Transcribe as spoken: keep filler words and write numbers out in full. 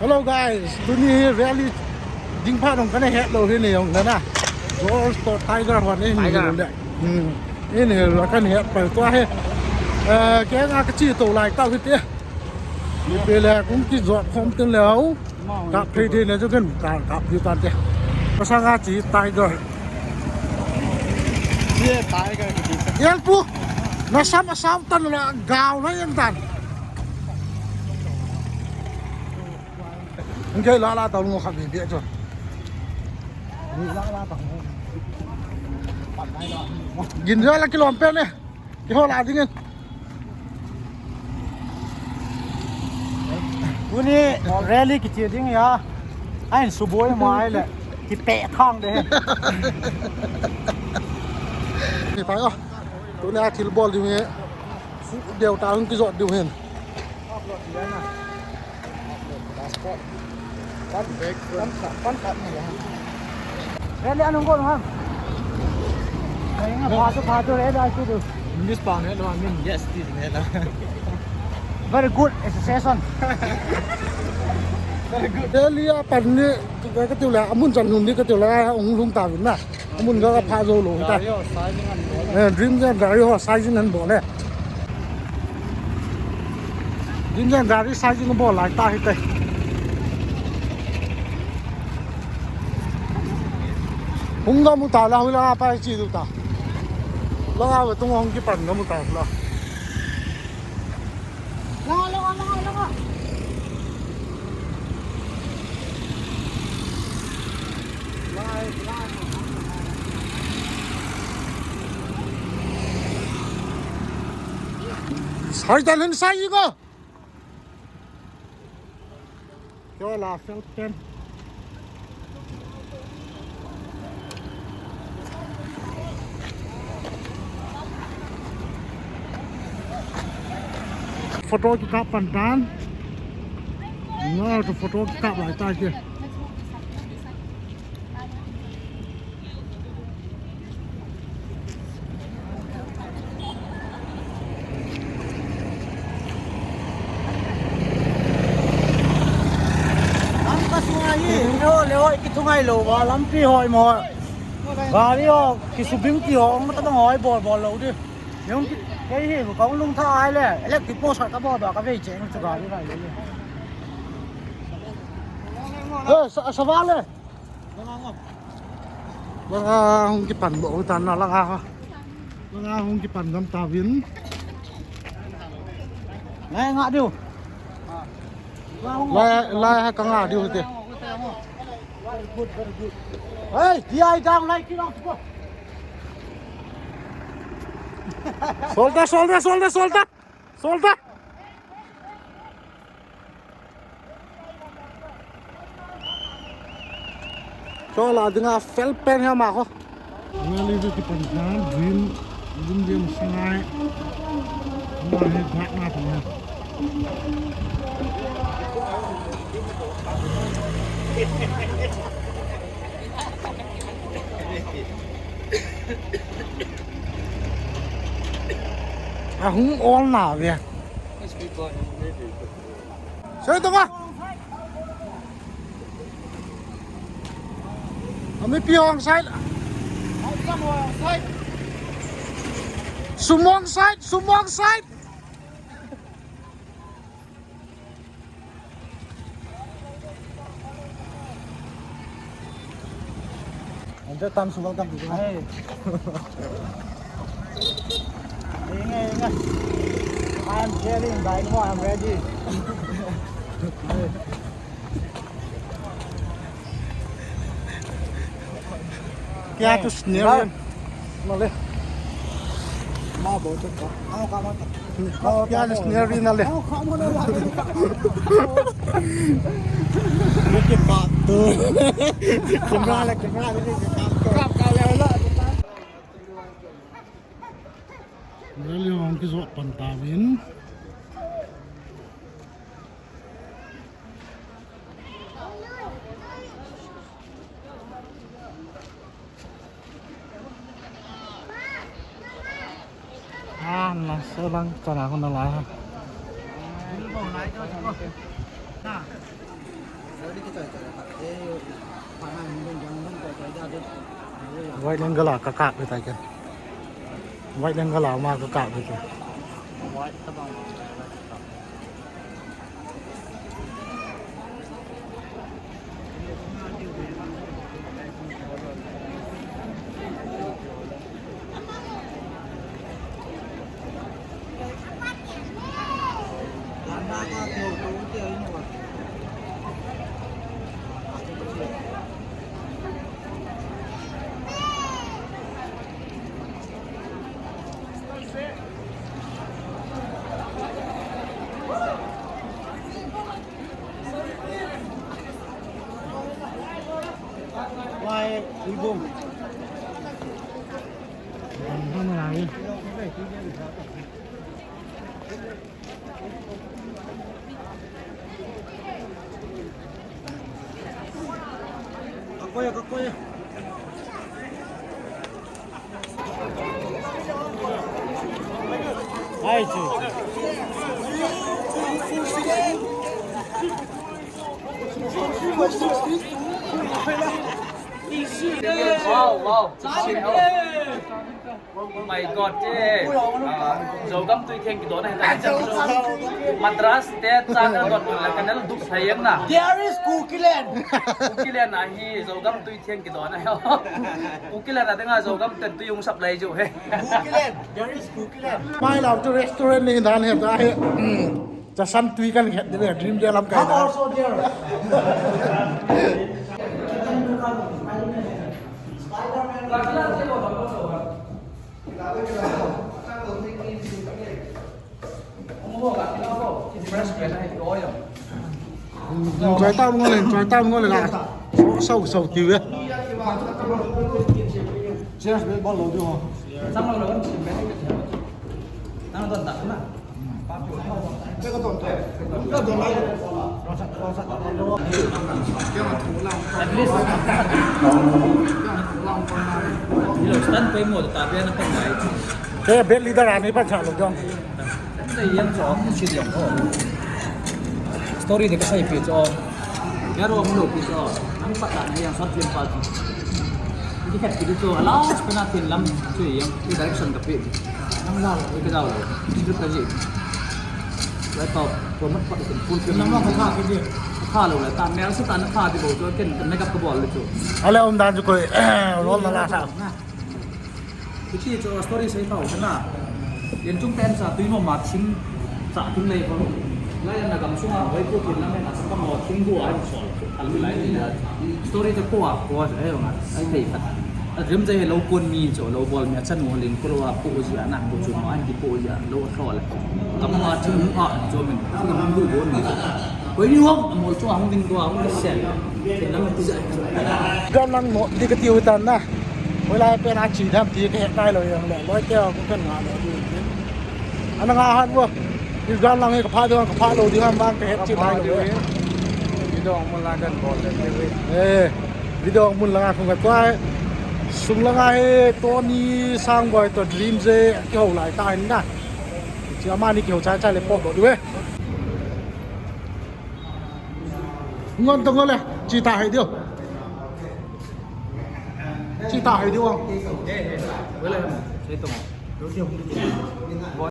Hello guys, tuni hi rally ding phat dong kana het lou hi nei jong na. George to Tiger hon in Tiger. Hi le. Hmm. In hi la kana het pai tua hi. Eh, kei nga ka chi to lai tau hi te. Ni pe le kung ki jot khom tin le au. Kap thei thei na chu kan ka kap hi tan te. Pasang a chi Tiger. Ye Tiger ki ti. Yang pu. Na sam a sam tan la gao na yang tan. Nge la la tau ngo kha bi bi chu. Ni la la tau. Gin la la kilom pe ne. Ki ho la ding. Tuni rally kiche ding ya. Ain suboi mai le. Kipe thang de. Ni pai o. Tuni a thil bol ding e. Su deu ta hung ki jot ding hen. Rally anong goal ham? Kaya nga, paso, paso, red eye ko do. English pa nga, no, I mean, yes, this nga. Very good association. Very good. Rally a pan ni, ka tiu la, amun chan hum ni ka tiu la, ung lung ta vin na. Amun ga pha jo lou ta. Gari ho sizing an bol. Eh, Dream Jam gari ho sizing an bol le. Dream Jam gari sizing bol lai ta hi te. Hung ga mu ta la hu la pa chi du ta. La ga tung hung ki pan ga mu ta la. Langa, langa, langa, langa. Sai dan hin sai ko. Kio la fel pen. Photo kikap pan tan. Nga to photo kikap lai ta ke. Lampi sunga hi, leo, leo, kithungai lou, va, lampi hoi mo. Gari ho, kisubing ti ho, ong ta dong hoi bol bol lou di. Yung ki, kei hi, kong lung tha ai le, electric post ka bol ba, ka vei cheng chu gari lai le. Eh, sa, sa va le. Langa hung kipan bou tan na langa ha. Langa hung kipan gam ta vin. Lai nga diu. Lai, lai ha ka nga diu te. Hey, D I down, like it off. Soldier, soldier, soldier, soldier. Soldier. Cho la dinga fel pen he ma ko. Nga li ki pan na green, green game sangai. Nga he ghat na pan na. Ahung ol na ve. Soi tonga. Ami pi hong side. Sumong side, Sumong side. Ante tam subang tam tu. Hai. Inga, inga. I am telling by now, I am ready. Kya tu scenario? Male. Ma bo tu ka. Ang ka ma ta. Kya tu scenario na le? Ang ka ma na la. Ni ki pa tu. Camera la, camera ni ki pa tu. Kap ka le la. Rally hong kijot pan ta vin. Ah, na selang chana ko na lai ha. White Langle a ka kap ve tai ke. White Langle a ma ka kap ve ke. Wow, wow. Oh my God, che. Ah, Zogam Tuitheng kidon ahi ta. Madras te cha ka dot la ka nal duk thei em na. There is Kukiland. Kukiland ahi, Zogam Tuitheng kidon ahi. Kukiland a dinga Zogam ten tui hung sap lai jo he. Kukiland. There is Kukiland. Mai lam tu restaurant ni dan he ta he. Chasan tui kan khet de le, Dream Day lamkai na. Choi tam ngol le, choi tam ngol le la. So, so, so, tiu ya. Cheers, bel bol lo tiu ho. Nang don ta na. Story de kasai pi cho. Yaro mulo pi cho. Ang pata na yang short film pa. Hindi ka pi cho. Alas, pina tin lam. Cho yang. Direction ka pi. Ang lao, ka lao. Script ka ji. Lai tau, promote pat kin full film. Nama ka tha ki di. Tha lo la, ta mel sa ta na tha di bo, cho ken, ken makeup ka bol le cho. Ale um dan chu koi, role na la sa. Iti cho story sei tau na. Yen chung ten sa tui mo ma thing, sa thing lei ko. Lai na gam sunga, wai ko tin na me na sa ka mo thing bu ai so. Al mi lai ni na. Story ta ko a, ko a, ai ma, ai thei khat. A dream jai lo kon mi cho, lo bol mi a chanu ling ko lo a ko ji a na, ko chu ma an di ko ji a, lo tho le. Kam ma chu mu a, cho min, chu mu bu bon ni. Koi ni hom, mo chu hong ding ko, hong sel. Ken lam ti ja. Gam lang mo, di ka ti u tan na. Koi lai pe na chi dam ti ka he tai lo yang le. Loi te ko kan nga lo di. Ana nga han wo. Yu gan lang he ka pha ding, ka pha lo ding ham bang ka het chi lai lo. Video mun la kan bol le. Eh, video mun la ka ko. Sung la he Tony Sangboi to Dream J kihou lai ta hin na. Chi ama ni kihou cha cha le po do du e. Ngon to ngol le. Chi ta hai dio. Chi ta hai dio. Wele. Sei to.